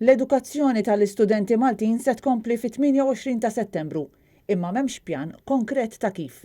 L-edukazzjoni tal-istudenti Maltin se tkompli fit-28 ta' Settembru, imma m'hemmx pjan konkret ta' kif.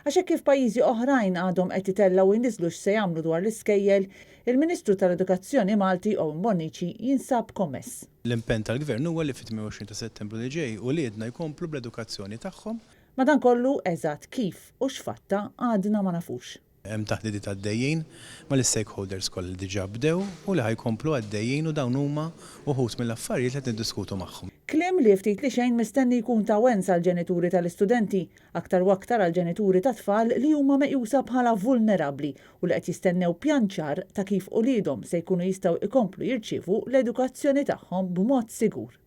Għax hekk kif pajjiżi oħrajn għadhom qed itellgħu u jniżżlu x'se jagħmlu dwar l-iskejjel, il-Ministru tal-Edukazzjoni Malti Owen Bonnici jinsab kommess. L-impenn tal-Gvern huwa li fit-28 ta' Settembru li ġej uliedna jkomplu bl-edukazzjoni tagħhom. Madankollu, eżatt kif u x'fatta għadna ma nafux. Hemm taħdidiet għaddejjin mal-istakeholders kollha li diġà bdew u li ħa jkomplu għaddejjin u dawn huma uħud mill-affarijiet li qed niddiskutu magħhom. Kliem li ftit li xejn mistenni jkun ta' wens għall-ġenituri tal-istudenti, aktar u aktar għall-ġenituri ta' tfal li huma meqjusa bħala vulnerabbli u li qed jistennew pjan ċar ta' kif uliedhom se jkunu jistgħu jkomplu jirċievu l-edukazzjoni tagħhom b'mod sigur.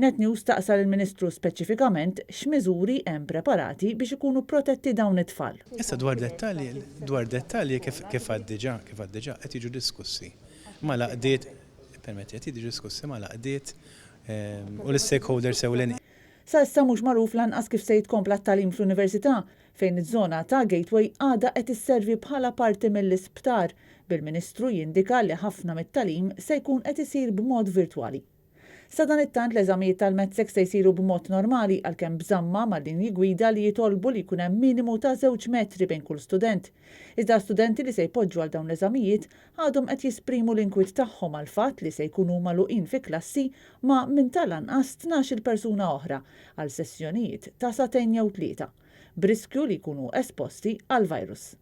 Net News staqsa lill-Ministru speċifikament x'miżuri hemm preparati biex ikunu protetti dawn it-tfal. Issa dwar dettalji, dwar dettalji kif kif għedt diġà, kif għedt diġà qed jiġu diskussi mal-għaqdiet, ippermetti, qed jiġu diskussi mal-għaqdiet u l-istakeholders ewlenin. Sa issa mhux magħruf lanqas kif se jitkompla t-tagħlim fl-Università, fejn iż-żona ta' Gateway għadha qed isservi bħala parti mill-isptar, bil-Ministru jindika li ħafna mit-tagħlim se jkun qed isir b'mod virtwali. Sadanittant l-eżamijiet tal-MATSEC se jsiru b'mod normali għalkemm b'żamma mal-linji gwida li jitolbu li jkun hemm minimu ta' żewġ metri bejn kull student. Iżda studenti li se jpoġġu għal dawn l-eżamijiet għadhom qed jesprimu l-inkwiet tagħhom għall-fatt li se jkunu magħluqin fi klassi ma' minn tal-anqas 12-il persuna oħra għal sessjonijiet ta' sagħtejn jew tlieta, b'riskju li jkunu esposti għall-virus.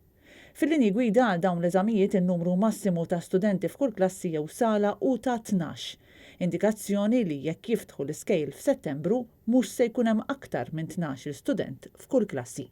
Fil-linji gwida għal dawn l-eżamijiet in-numru massimu ta' studenti f'kull klassi jew sala hu ta' 12. Indikazzjoni li jekk jiftħu l-iskejjel f'Settembru mhux se jkun hemm aktar minn 12-il student f'kull klassi.